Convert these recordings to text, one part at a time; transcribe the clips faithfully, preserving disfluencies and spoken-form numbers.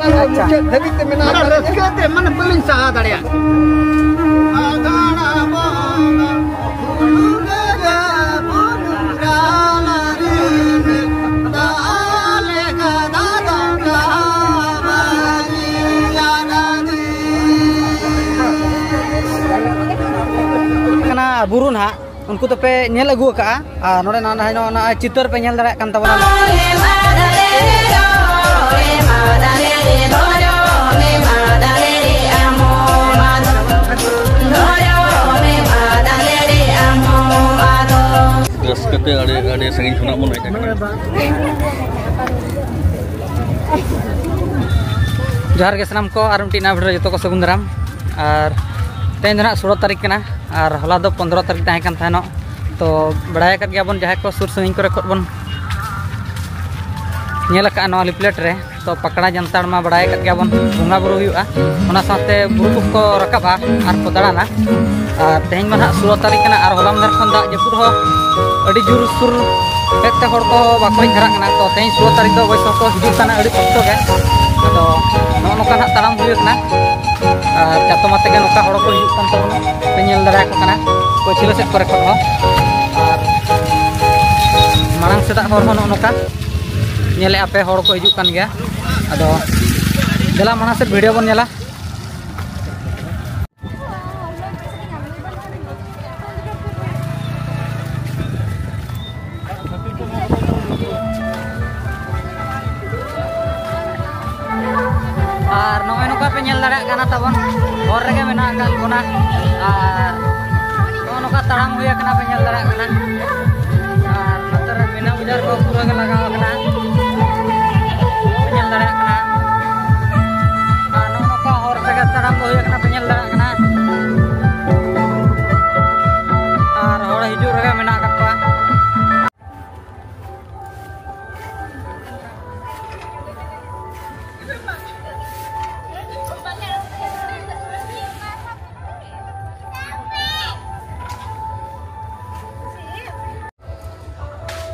ᱟᱪᱪᱷᱟ᱾ ᱢᱩᱪᱟᱹᱫ ᱫᱷᱟᱹᱵᱤᱡ ᱛᱮ ᱢᱮᱱᱟᱜ ᱟᱠᱟᱫ ᱞᱤᱧᱟ᱾ ᱨᱟᱹᱥᱠᱟᱹ ᱛᱮ ᱢᱟᱱᱮ ᱵᱟᱹᱞᱤᱧ ᱥᱟᱦᱟ ᱫᱟᱲᱮᱭᱟᱜ᱾ ᱠᱟᱱᱟ ᱵᱩᱨᱩ ᱱᱟᱦᱟᱜ, ᱩᱱᱠᱩ ᱫᱚᱯᱮ ᱧᱮᱞ ᱟᱹᱜᱩ ᱟᱠᱟᱫᱼᱟ᱾ ᱟᱨ ᱱᱚᱰᱮ ᱱᱟᱦᱟᱜ ᱱᱚᱜᱼᱚᱭ ᱱᱚᱣᱟ ᱪᱤᱛᱟᱹᱨ ᱯᱮ ᱧᱮᱞ ᱫᱟᱲᱮᱭᱟᱜ ᱠᱟᱱ ᱛᱟᱵᱚᱱᱟ᱾ ᱨᱟᱹᱥᱠᱟᱹ ᱛᱮ ᱟᱹᱰᱤ, ᱟᱹᱰᱤ ᱥᱟᱺᱜᱤᱧ ᱠᱷᱚᱱᱟᱜ ᱵᱚᱱ ᱦᱮᱡ ᱟᱠᱟᱱᱟ᱾ ᱡᱚᱦᱟᱨ ᱜᱮ ᱥᱟᱱᱟᱢ ᱠᱚ, ᱟᱨ ᱢᱤᱫᱴᱤᱡ ᱱᱟᱣᱟ video ᱨᱮ ᱡᱚᱛᱚ ᱠᱚ ᱥᱟᱹᱜᱩᱱ ᱫᱟᱨᱟᱢ᱾ ᱟᱨ ᱛᱮᱦᱮᱧ ᱫᱚ ᱱᱟᱦᱟᱜ ᱥᱳᱞᱳ ᱛᱟᱹᱨᱤᱠᱷ ᱠᱟᱱᱟ, ᱟᱨ ᱦᱚᱞᱟ ᱫᱚ ᱯᱚᱱᱫᱽᱨᱚ ᱛᱟᱹᱨᱤᱠᱷ ᱛᱟᱦᱮᱸ ᱠᱟᱱ ᱛᱟᱦᱮᱱᱚᱜ᱾ ᱛᱚ ᱵᱟᱲᱟᱭ ᱟᱠᱟᱫ ᱜᱮᱭᱟᱵᱚᱱ, ᱡᱟᱦᱟᱸᱭ ᱠᱚ ᱥᱩᱨ ᱥᱟᱺᱜᱤᱧ ᱠᱚᱨᱮ ᱠᱷᱚᱱ ᱵᱚᱱ ᱧᱮᱞ ᱟᱠᱟᱫᱼᱟ ᱱᱚᱣᱟ leaflet ᱨᱮ, ᱛᱚ ᱯᱟᱠᱲᱟ ᱡᱟᱱᱛᱟᱲ ᱢᱟ ᱵᱟᱲᱟᱭ ᱟᱠᱟᱫ ᱜᱮᱭᱟᱵᱚᱱ, ᱵᱚᱸᱜᱟ ᱵᱩᱨᱩ ᱦᱩᱭᱩᱜᱼᱟ, ᱚᱱᱟ ᱥᱟᱶᱛᱮ ᱵᱩᱨᱩ ᱠᱚᱠᱚ ᱨᱟᱠᱟᱵᱼᱟ ᱟᱨ ᱠᱚ ᱫᱟᱬᱟᱱᱟ᱾ ᱟᱨ ᱛᱮᱦᱮᱧ ᱢᱟ ᱱᱟᱦᱟᱜ ᱥᱳᱞᱳ ᱛᱟᱹᱨᱤᱠᱷ ᱠᱟᱱᱟ, ᱟᱨ ᱦᱚᱞᱟ ᱢᱟᱫᱷᱮᱨ ᱠᱷᱚᱱ ᱫᱟᱜ ᱡᱟᱹᱯᱩᱫ ᱦᱚᱸ ᱟᱹᱰᱤ ᱡᱳᱨ ᱥᱩᱨ ᱦᱮᱡ ᱛᱮ ᱦᱚᱲ ᱠᱚ ᱵᱟᱠᱚ ᱦᱮᱡ ᱫᱷᱟᱨᱟᱜ ᱠᱟᱱᱟ᱾ ᱛᱚ ᱛᱮᱦᱮᱧ ᱥᱳᱞᱳ ᱛᱟᱹᱨᱤᱠᱷ ᱫᱚ ᱚᱵᱚᱥᱥᱚ ᱠᱚ ᱦᱤᱡᱩᱜ ᱠᱟᱱᱟ ᱟᱹᱰᱤ ᱥᱚᱠᱛᱚ ᱜᱮ᱾ ᱟᱫᱚ ᱱᱚᱜᱼᱚ ᱱᱚᱝᱠᱟ ᱱᱟᱦᱟᱜ ᱛᱟᱲᱟᱢ ᱦᱩᱭ ᱟᱠᱟᱱᱟ᱾ ᱟᱨ ᱪᱟᱛᱚᱢ ᱟᱛᱮ ᱜᱮ ᱱᱚᱝᱠᱟ ᱦᱚᱲ ᱠᱚ ᱦᱤᱡᱩᱜ ᱠᱟᱱ ᱛᱟᱵᱚᱱᱟ, ᱯᱮ ᱧᱮᱞ ᱫᱟᱲᱮᱭᱟᱠᱚ ᱠᱟᱱᱟ ᱯᱟᱹᱪᱷᱞᱟᱹ ᱥᱮᱫ ᱠᱚᱨᱮ ᱠᱷᱚᱱ ᱦᱚᱸ᱾ ᱟᱨ ᱢᱟᱲᱟᱝ ᱥᱮᱫᱟᱜ ᱦᱚᱨ ᱦᱚᱸ ᱱᱚᱜᱼᱚ ᱱᱚᱝᱠᱟ ᱧᱮᱞᱮᱫᱼᱟ ᱯᱮ, ᱦᱚᱲ ᱠᱚ ᱦᱤᱡᱩᱜ ᱠᱟᱱ ᱜᱮᱭᱟ᱾ ᱟᱫᱚ ᱫᱮᱞᱟ ᱢᱟᱲᱟᱝ ᱥᱮᱫ video ᱵᱚᱱ ᱧᱮᱞᱟ᱾ ᱟᱨ ᱱᱚᱜᱼᱚᱭ ᱱᱚᱝᱠᱟ ᱯᱮ ᱧᱮᱞ ᱫᱟᱲᱮᱭᱟᱜ ᱠᱟᱱᱟ ᱛᱟᱵᱚᱱ, ᱦᱚᱨ ᱨᱮᱜᱮ ᱢᱮᱱᱟᱜ ᱟᱠᱟᱫ ᱵᱚᱱᱟ᱾ ᱟᱨ ᱱᱚᱜᱼᱚ ᱱᱚᱝᱠᱟ ᱛᱟᱲᱟᱢ ᱦᱩᱭ ᱟᱠᱟᱱᱟ, ᱯᱮ ᱧᱮᱞ ᱫᱟᱲᱮᱭᱟᱜ ᱠᱟᱱᱟ᱾ ᱟᱨ ᱱᱚᱛᱮ ᱨᱮ ᱢᱤᱱᱟ ᱵᱟᱡᱟᱨ ᱠᱚ ᱯᱩᱨᱟᱹ ᱜᱮ ᱞᱟᱜᱟᱣ ᱟᱠᱟᱱᱟ, ᱯᱮ ᱧᱮᱞ ᱫᱟᱲᱮᱭᱟᱜ ᱠᱟᱱᱟ᱾ ᱟᱨ ᱱᱚᱜᱼᱚ ᱱᱚᱝᱠᱟ ᱦᱚᱨ ᱛᱮᱜᱮ ᱛᱟᱲᱟᱢ ᱫᱚ ᱦᱩᱭ ᱟᱠᱟᱱᱟ, ᱯᱮ ᱧᱮᱞ ᱫᱟᱲᱮᱭᱟᱜ ᱠᱟᱱᱟ᱾ ᱟᱨ ᱦᱚᱲ ᱦᱤᱡᱩᱜ ᱨᱮᱜᱮ ᱢᱮᱱᱟᱜ ᱟᱠᱟᱫ ᱠᱚᱣᱟ᱾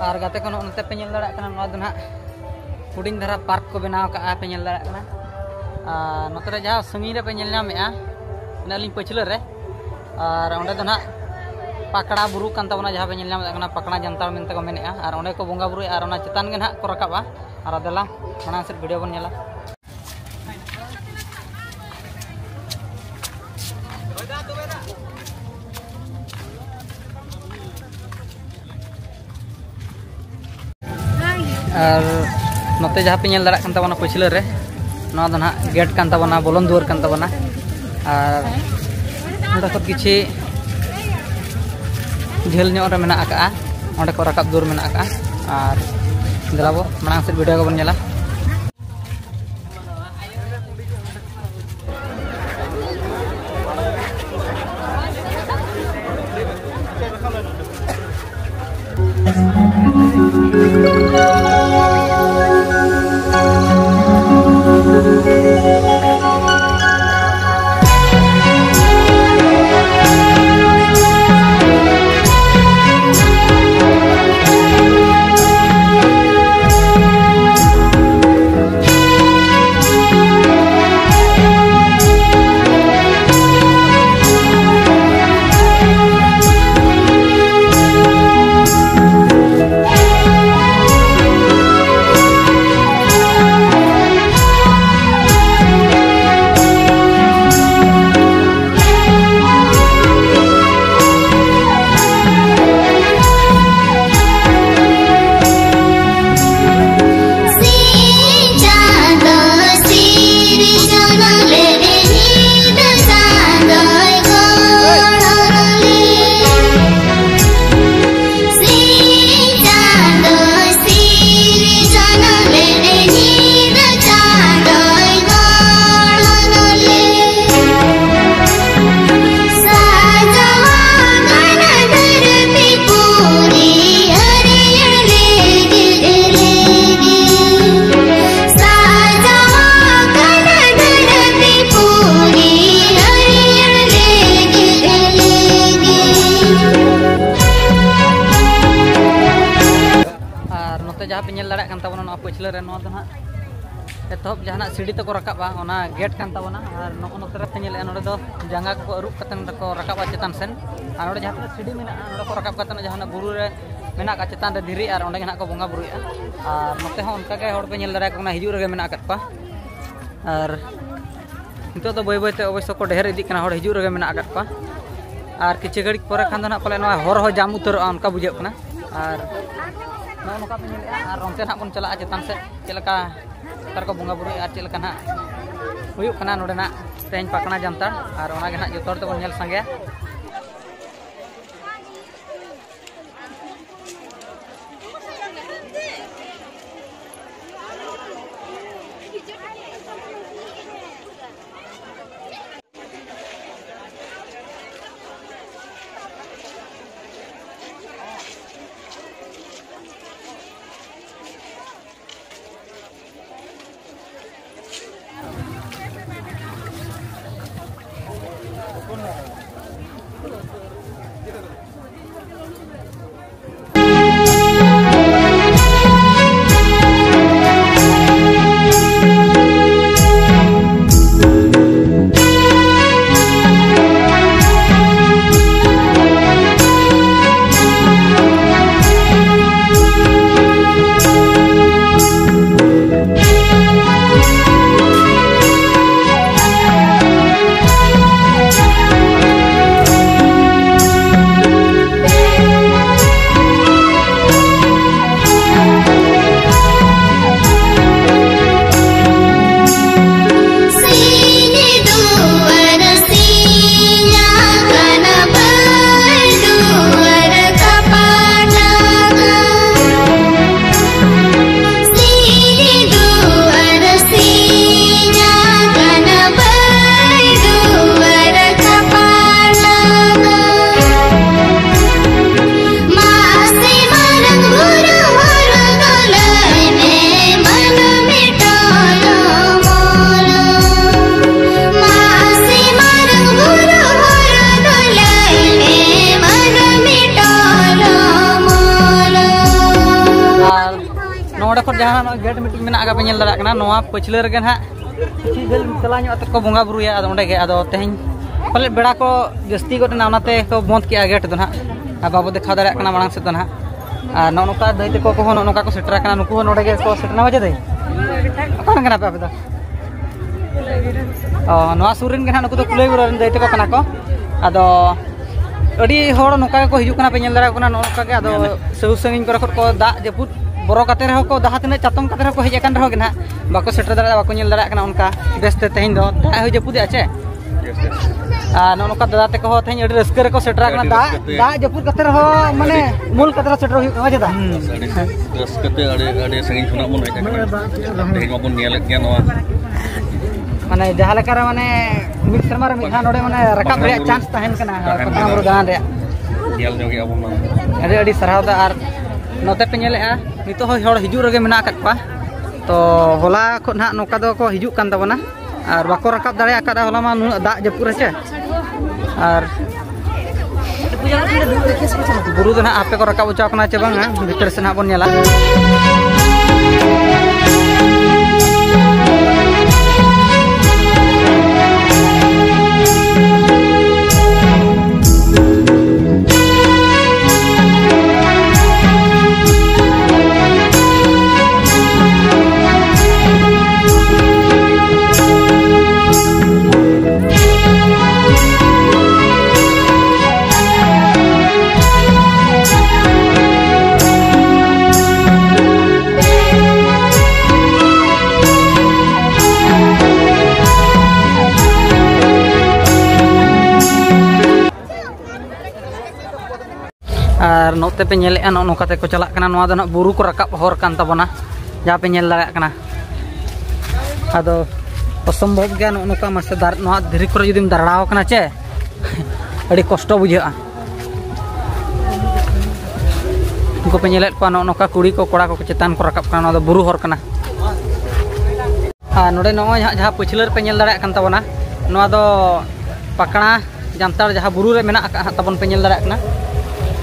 ᱟᱨ ᱜᱟᱛᱮ ᱠᱚ, ᱱᱚᱜᱼᱚ ᱱᱚᱛᱮ ᱯᱮ ᱧᱮᱞ ᱫᱟᱲᱮᱭᱟᱜ ᱠᱟᱱᱟ, ᱱᱚᱣᱟ ᱫᱚ ᱱᱟᱦᱟᱜ ᱦᱩᱰᱤᱧ ᱫᱷᱟᱨᱟ ᱯᱟᱨᱠ ᱠᱚ ᱵᱮᱱᱟᱣ ᱠᱟᱜᱼᱟ, ᱯᱮ ᱧᱮᱞ ᱫᱟᱲᱮᱭᱟᱜ ᱠᱟᱱᱟ᱾ ᱟᱨ ᱱᱚᱛᱮ ᱨᱮ ᱡᱟᱦᱟᱸ ᱥᱟᱺᱜᱤᱧ ᱨᱮ ᱯᱮ ᱧᱮᱞ ᱧᱟᱢᱮᱫᱼᱟ, ᱢᱮᱱᱟᱜ ᱞᱤᱧ ᱯᱟᱹᱪᱷᱞᱟᱹ ᱨᱮ, ᱟᱨ ᱚᱸᱰᱮ ᱫᱚ ᱱᱟᱦᱟᱜ ᱯᱟᱠᱲᱟ ᱵᱩᱨᱩ ᱠᱟᱱ ᱛᱟᱵᱚᱱᱟ, ᱡᱟᱦᱟᱸ ᱯᱮ ᱧᱮᱞ ᱧᱟᱢᱮᱫ ᱠᱟᱱᱟ ᱯᱟᱠᱲᱟ ᱡᱟᱱᱛᱟᱲ ᱢᱮᱱᱛᱮ ᱠᱚ ᱢᱮᱱᱮᱫᱼᱟ, ᱟᱨ ᱚᱸᱰᱮ ᱠᱚ ᱵᱚᱸᱜᱟ ᱵᱩᱨᱩᱭᱟ ᱟᱨ ᱚᱱᱟ ᱪᱮᱛᱟᱱ ᱜᱮ ᱱᱟᱦᱟᱜ ᱠᱚ ᱨᱟᱠᱟᱵᱼᱟ᱾ ᱟᱨ ᱫᱮᱞᱟ ᱢᱟᱲᱟᱝ ᱥᱮᱫ ᱵᱷᱤᱰᱤᱭᱳ ᱵᱚᱱ ᱧᱮᱞᱟ᱾ ᱟᱨ ᱱᱚᱛᱮ ᱡᱟᱦᱟᱸ ᱯᱮ ᱧᱮᱞ ᱫᱟᱲᱮᱭᱟᱜ ᱠᱟᱱ ᱛᱟᱵᱚᱱᱟ ᱯᱟᱹᱪᱷᱞᱟᱹ ᱨᱮ, ᱱᱚᱣᱟ ᱫᱚ ᱱᱟᱦᱟᱜ ᱜᱮᱴ ᱠᱟᱱ ᱛᱟᱵᱚᱱᱟ, ᱵᱚᱞᱚᱱ ᱫᱩᱣᱟᱹᱨ ᱠᱟᱱ ᱛᱟᱵᱚᱱᱟ᱾ ᱟᱨ ᱱᱚᱸᱰᱮ ᱠᱷᱚᱱ ᱠᱤᱪᱷᱤ ᱡᱷᱟᱹᱞ ᱧᱚᱜ ᱨᱮ ᱢᱮᱱᱟᱜ ᱟᱠᱟᱜᱼᱟ, ᱚᱸᱰᱮ ᱠᱚ ᱨᱟᱠᱟᱵ ᱫᱩᱣᱟᱹᱨ ᱢᱮᱱᱟᱜ ᱟᱠᱟᱜᱼᱟ᱾ ᱟᱨ ᱫᱮᱞᱟ ᱵᱚ ᱢᱟᱲᱟᱝ ᱥᱮᱫ ᱵᱷᱤᱰᱤᱭᱳ ᱜᱮᱵᱚᱱ ᱧᱮᱞᱟ᱾ ᱨᱮ ᱱᱚᱣᱟ ᱫᱚ ᱱᱟᱦᱟᱜ ᱮᱛᱚᱦᱚᱵ ᱡᱟᱦᱟᱱᱟᱜ ᱥᱤᱲᱤ ᱛᱮᱠᱚ ᱨᱟᱠᱟᱵᱼᱟ, ᱚᱱᱟ ᱜᱮᱴ ᱠᱟᱱ ᱛᱟᱵᱚᱱᱟ᱾ ᱟᱨ ᱱᱚᱜᱼᱚ ᱱᱚᱛᱮ ᱨᱮ ᱯᱮ ᱧᱮᱞᱮᱫᱼᱟ, ᱱᱚᱰᱮ ᱫᱚ ᱡᱟᱸᱜᱟ ᱠᱚᱠᱚ ᱟᱹᱨᱩᱵ ᱠᱟᱛᱮ ᱱᱚᱰᱮ ᱠᱚ ᱨᱟᱠᱟᱵᱼᱟ ᱪᱮᱛᱟᱱ ᱥᱮᱱ᱾ ᱟᱨ ᱱᱚᱰᱮ ᱡᱟᱦᱟᱸ ᱛᱤᱱᱟᱹᱜ ᱥᱤᱲᱤ ᱢᱮᱱᱟᱜᱼᱟ, ᱱᱚᱰᱮ ᱠᱚ ᱨᱟᱠᱟᱵ ᱠᱟᱛᱮ ᱡᱟᱦᱟᱱᱟᱜ ᱵᱩᱨᱩ ᱨᱮ ᱢᱮᱱᱟᱜ ᱟᱠᱟᱫ ᱪᱮᱛᱟᱱ ᱨᱮ ᱫᱷᱤᱨᱤ, ᱟᱨ ᱚᱸᱰᱮ ᱜᱮ ᱱᱟᱦᱟᱜ ᱠᱚ ᱵᱚᱸᱜᱟ ᱵᱩᱨᱩᱭᱮᱫᱼᱟ᱾ ᱟᱨ ᱱᱚᱛᱮ ᱦᱚᱸ ᱚᱱᱠᱟᱜᱮ ᱦᱚᱲ ᱯᱮ ᱧᱮᱞ ᱫᱟᱲᱮᱭᱟᱠᱚ ᱠᱟᱱᱟ, ᱦᱤᱡᱩᱜ ᱨᱮᱜᱮ ᱢᱮᱱᱟᱜ ᱟᱠᱟᱫ ᱠᱚᱣᱟ᱾ ᱟᱨ ᱱᱤᱛᱚᱜ ᱫᱚ ᱵᱟᱹᱭ ᱵᱟᱹᱭᱛᱮ ᱚᱵᱚᱥᱥᱚ ᱠᱚ ᱰᱷᱮᱨ ᱤᱫᱤᱜ ᱠᱟᱱᱟ, ᱦᱚᱲ ᱦᱤᱡᱩᱜ ᱨᱮᱜᱮ ᱢᱮᱱᱟᱜ ᱟᱠᱟᱫ ᱠᱚᱣᱟ᱾ ᱟᱨ ᱠᱤᱪᱷᱩ ᱜᱷᱟᱹᱲᱤᱡ ᱯᱚᱨᱮ ᱠᱷᱟᱱ ᱫᱚ ᱱᱟᱦᱟᱜ ᱯᱟᱞᱮ ᱱᱚᱣᱟ ᱦᱚᱨ ᱦᱚᱸ ᱡᱟᱢ ᱩᱛᱟᱹᱨᱚᱜᱼᱟ, ᱚᱱᱠᱟ ᱵᱩᱡᱷᱟᱹᱜ ᱠᱟᱱᱟ᱾ ᱟᱨ ᱱᱚᱜᱼᱚ ᱱᱚᱝᱠᱟ ᱯᱮ ᱧᱮᱞᱮᱫᱼᱟ, ᱟᱨ ᱚᱱᱛᱮ ᱱᱟᱦᱟᱜ ᱵᱚᱱ ᱪᱟᱞᱟᱜᱼᱟ ᱪᱮᱛᱟᱱ ᱥᱮᱫ, ᱪᱮᱫ ᱞᱮᱠᱟ ᱚᱠᱟ ᱨᱮᱠᱚ ᱵᱚᱸᱜᱟ ᱵᱩᱨᱩᱭᱟ ᱟᱨ ᱪᱮᱫ ᱞᱮᱠᱟ ᱱᱟᱦᱟᱜ ᱦᱩᱭᱩᱜ ᱠᱟᱱᱟ ᱱᱚᱰᱮᱱᱟᱜ ᱛᱮᱦᱮᱧ ᱯᱟᱠᱲᱟ ᱡᱟᱱᱛᱷᱟᱲ, ᱟᱨ ᱚᱱᱟᱜᱮ ᱱᱟᱦᱟᱜ ᱡᱚᱛᱚ ᱦᱚᱲ ᱛᱮᱵᱚᱱ ᱧᱮᱞ ᱥᱟᱸᱜᱮᱭᱟ᱾ ᱟᱨ ᱱᱚᱰᱮ ᱠᱷᱚᱱ ᱡᱟᱦᱟᱸ ᱱᱚᱜᱼᱚᱭ ᱜᱮᱴ ᱞᱮᱠᱟ ᱯᱮ ᱧᱮᱞ ᱫᱟᱲᱮᱭᱟᱜ ᱠᱟᱱᱟ, ᱱᱚᱣᱟ ᱯᱟᱹᱪᱷᱞᱟᱹ ᱨᱮᱜᱮ ᱱᱟᱦᱟᱜ ᱠᱤᱪᱷᱩ ᱡᱷᱟᱹᱞ ᱪᱟᱞᱟᱣ ᱧᱚᱜ ᱠᱟᱛᱮ ᱠᱚ ᱵᱚᱸᱜᱟ ᱵᱩᱨᱩᱭᱟ᱾ ᱟᱫᱚ ᱚᱸᱰᱮ ᱜᱮ, ᱟᱫᱚ ᱛᱮᱦᱮᱧ ᱯᱟᱞᱮᱫ ᱵᱮᱲᱟ ᱠᱚ ᱡᱟᱹᱥᱛᱤ ᱜᱚᱫ ᱮᱱᱟ, ᱚᱱᱟᱛᱮ ᱠᱚ ᱵᱚᱸᱫᱽ ᱠᱮᱜᱼᱟ ᱜᱮᱴ ᱫᱚ ᱱᱟᱦᱟᱜ᱾ ᱟᱨ ᱵᱟᱵᱚ ᱫᱮᱠᱷᱟᱣ ᱫᱟᱲᱮᱭᱟᱜ ᱠᱟᱱᱟ ᱢᱟᱲᱟᱝ ᱥᱮᱫ ᱫᱚ ᱱᱟᱦᱟᱜ᱾ ᱟᱨ ᱱᱚᱜᱼᱚ ᱱᱚᱝᱠᱟ ᱫᱟᱹᱭ ᱛᱟᱠᱚ ᱠᱚᱦᱚᱸ ᱱᱚᱜᱼᱚ ᱱᱚᱝᱠᱟ ᱠᱚ ᱥᱮᱴᱮᱨ ᱟᱠᱟᱱᱟ, ᱱᱩᱠᱩ ᱦᱚᱸ ᱱᱚᱰᱮ ᱜᱮ ᱠᱚ ᱥᱮᱴᱮᱨ ᱮᱱᱟ᱾ ᱵᱟᱡᱮ ᱫᱟᱹᱭ, ᱚᱠᱟ ᱨᱮᱱ ᱠᱟᱱᱟ ᱯᱮ ᱟᱯᱮ ᱫᱚ? ᱚ, ᱱᱚᱣᱟ ᱥᱩᱨ ᱨᱮᱱ ᱜᱮ ᱱᱟᱦᱟᱜ, ᱱᱩᱠᱩ ᱫᱚ ᱠᱩᱞᱟᱹᱭ ᱵᱩᱨᱩ ᱨᱮᱱ ᱫᱟᱹᱭ ᱛᱟᱠᱚ ᱠᱟᱱᱟ ᱠᱚ᱾ ᱟᱫᱚ ᱟᱹᱰᱤ ᱦᱚᱲ ᱱᱚᱝᱠᱟ ᱜᱮᱠᱚ ᱦᱤᱡᱩᱜ ᱠᱟᱱᱟ, ᱯᱮ ᱧᱮᱞ ᱫᱟᱲᱮᱭᱟᱜ ᱠᱟᱱᱟ ᱱᱚᱜᱼᱚ ᱱᱚᱝᱠᱟ ᱜᱮ᱾ ᱟᱫᱚ ᱥᱟᱺᱜᱤᱧ ᱥᱟᱺᱜᱤᱧ ᱠᱚᱨᱮ ᱠᱷᱚᱱ ᱠᱚ ᱫᱟᱜ ᱡᱟᱹᱯᱩᱫ ᱵᱚᱨᱚ ᱠᱟᱛᱮ ᱨᱮᱦᱚᱸ ᱠᱚ, ᱡᱟᱦᱟᱸ ᱛᱤᱱᱟᱹᱜ ᱪᱟᱛᱚᱢ ᱠᱟᱛᱮ ᱨᱮᱦᱚᱸ ᱠᱚ ᱦᱮᱡ ᱟᱠᱟᱱ ᱨᱮᱦᱚᱸ ᱜᱮ ᱱᱟᱦᱟᱜ ᱵᱟᱠᱚ ᱥᱮᱴᱮᱨ ᱫᱟᱲᱮᱭᱟᱜᱼᱟ, ᱵᱟᱠᱚ ᱧᱮᱞ ᱫᱟᱲᱮᱭᱟᱜ ᱠᱟᱱᱟ ᱚᱱᱠᱟ ᱵᱮᱥᱛᱮ ᱛᱮᱦᱮᱧ ᱫᱚ ᱫᱟᱜ ᱦᱚᱸ ᱡᱟᱹᱯᱩᱫᱮᱜᱼᱟ ᱪᱮ᱾ ᱟᱨ ᱱᱚᱜᱼᱚ ᱱᱚᱝᱠᱟ ᱫᱟᱫᱟ ᱛᱟᱠᱚ ᱦᱚᱸ ᱛᱮᱦᱮᱧ ᱟᱹᱰᱤ ᱨᱟᱹᱥᱠᱟᱹ ᱨᱮᱠᱚ ᱥᱮᱴᱮᱨ ᱟᱠᱟᱱᱟ᱾ ᱟᱹᱰᱤ ᱫᱟᱜ, ᱨᱟᱹᱥᱠᱟᱹ ᱛᱮ᱾ ᱫᱟᱜ ᱡᱟᱹᱯᱩᱫ ᱠᱟᱛᱮ ᱨᱮᱦᱚᱸ ᱢᱟᱱᱮ ᱩᱢᱩᱞ ᱠᱟᱛᱮ ᱨᱮᱦᱚᱸ ᱥᱮᱴᱮᱨ ᱦᱩᱭᱩᱜ ᱠᱟᱱᱟ ᱪᱮᱫᱟᱜ? ᱟᱹᱰᱤ ᱨᱟᱹᱥᱠᱟᱹ ᱛᱮ ᱟᱹᱰᱤ, ᱟᱹᱰᱤ ᱥᱟᱺᱜᱤᱧ ᱠᱷᱚᱱᱟᱜ ᱵᱚᱱ ᱦᱮᱡ ᱟᱠᱟᱱᱟ᱾ ᱛᱮᱦᱮᱧ ᱢᱟᱵᱚᱱ ᱧᱮᱞᱮᱫ ᱜᱮᱭᱟ ᱱᱚᱣᱟ᱾ ᱢᱟᱱᱮ ᱡᱟᱦᱟᱸ ᱞᱮᱠᱟ ᱨᱮ ᱢᱟᱱᱮ ᱢᱤᱫ ᱥᱮᱨᱢᱟ ᱨᱮ ᱢᱤᱫ ᱫᱷᱟᱣ ᱱᱚᱰᱮ ᱢᱟᱱᱮ ᱨᱟᱠᱟᱵ ᱵᱟᱠᱷᱟᱱ ᱨᱮᱭᱟᱜ ᱵᱚᱱ ᱪᱟᱱᱥ ᱛᱟᱦᱮᱱ ᱠᱟᱱᱟ ᱛᱟᱦᱮᱱ ᱯᱟᱛᱟ ᱠᱟᱱᱟ᱾ ᱵᱩᱨᱩ ᱫᱟᱬᱟᱱ ᱨᱮᱭᱟᱜ᱾ ᱧᱮᱞ ᱧᱚᱜ ᱜᱮᱭᱟ ᱵᱚᱱ ᱱᱚᱣᱟ᱾ ᱟᱹᱰᱤ ᱟᱹᱰᱤ ᱥᱟᱨᱦᱟᱣ ᱫᱟ᱾ ᱟᱨ ᱱᱚᱛᱮ ᱯᱮ ᱧᱮᱞᱮᱫᱼᱟ, ᱱᱤᱛᱚᱜ ᱦᱚᱸ ᱦᱚᱲ ᱦᱤᱡᱩᱜ ᱨᱮᱜᱮ ᱢᱮᱱᱟᱜ ᱟᱠᱟᱫ ᱠᱚᱣᱟ᱾ ᱛᱚ ᱦᱚᱞᱟ ᱠᱷᱚᱱ ᱱᱟᱦᱟᱜ ᱱᱚᱝᱠᱟ ᱫᱚᱠᱚ ᱦᱤᱡᱩᱜ ᱠᱟᱱ ᱛᱟᱵᱚᱱᱟ ᱟᱨ ᱵᱟᱠᱚ ᱨᱟᱠᱟᱵ ᱫᱟᱲᱮ ᱟᱠᱟᱫᱼᱟ ᱦᱚᱞᱟ ᱢᱟ ᱱᱩᱱᱟᱹᱜ ᱫᱟᱜ ᱡᱟᱹᱯᱩᱫ ᱨᱮ ᱪᱮ᱾ ᱟᱨ ᱵᱩᱨᱩ ᱫᱚ ᱱᱟᱦᱟᱜ ᱟᱯᱮ ᱠᱚ ᱨᱟᱠᱟᱵ ᱦᱚᱪᱚ ᱠᱟᱱᱟ ᱪᱮ ᱵᱟᱝᱟ, ᱵᱷᱤᱛᱤᱨ ᱥᱮᱫ ᱱᱟᱦᱟᱜ ᱵᱚᱱ ᱧᱮᱞᱟ᱾ ᱟᱨ ᱱᱚᱛᱮ ᱯᱮ ᱧᱮᱞᱮᱫᱼᱟ, ᱱᱚᱜᱼᱚ ᱱᱚᱝᱠᱟ ᱛᱮᱠᱚ ᱪᱟᱞᱟᱜ ᱠᱟᱱᱟ᱾ ᱱᱚᱣᱟ ᱫᱚ ᱱᱟᱦᱟᱜ ᱵᱩᱨᱩ ᱠᱚ ᱨᱟᱠᱟᱵ ᱦᱚᱨ ᱠᱟᱱ ᱛᱟᱵᱚᱱᱟ, ᱡᱟᱦᱟᱸ ᱯᱮ ᱧᱮᱞ ᱫᱟᱲᱮᱭᱟᱜ ᱠᱟᱱᱟ᱾ ᱟᱫᱚ ᱚᱥᱚᱢᱵᱷᱚᱵ ᱜᱮᱭᱟ ᱱᱚᱜᱼᱚ ᱱᱚᱝᱠᱟ ᱢᱟᱥᱮ ᱫᱟᱨ-, ᱱᱚᱣᱟ ᱫᱷᱤᱨᱤ ᱠᱚᱨᱮ ᱡᱩᱫᱤᱢ ᱫᱟᱨᱲᱟᱣ ᱠᱟᱱᱟ ᱪᱮ, ᱟᱹᱰᱤ ᱠᱚᱥᱴᱚ ᱵᱩᱡᱷᱟᱹᱜᱼᱟ᱾ ᱩᱱᱠᱩ ᱯᱮ ᱧᱮᱞᱮᱫ ᱠᱚᱣᱟ, ᱱᱚᱜᱼᱚ ᱱᱚᱝᱠᱟ ᱠᱩᱲᱤ ᱠᱚ ᱠᱚᱲᱟ ᱠᱚ ᱪᱮᱛᱟᱱ ᱠᱚ ᱨᱟᱠᱟᱵ ᱠᱟᱱᱟ᱾ ᱱᱚᱣᱟ ᱫᱚ ᱵᱩᱨᱩ ᱦᱚᱨ ᱠᱟᱱᱟ᱾ ᱟᱨ ᱱᱚᱰᱮ ᱱᱚᱜᱼᱚᱭ ᱦᱟᱸᱜ ᱡᱟᱦᱟᱸ ᱯᱟᱹᱪᱷᱞᱟᱹ ᱨᱮᱯᱮ ᱧᱮᱞ ᱫᱟᱲᱮᱭᱟᱜ ᱠᱟᱱ ᱛᱟᱵᱚᱱᱟ, ᱱᱚᱣᱟ ᱫᱚ ᱯᱟᱠᱲᱟ ᱡᱟᱱᱛᱟᱲ ᱡᱟᱦᱟᱸ ᱵᱩᱨᱩ ᱨᱮ ᱢᱮᱱᱟᱜ ᱟᱠᱟᱫ ᱦᱟᱸᱜ ᱛᱟᱵᱚᱱ, ᱯᱮ ᱧᱮᱞ ᱫᱟᱲᱮᱭᱟᱜ ᱠᱟᱱᱟ᱾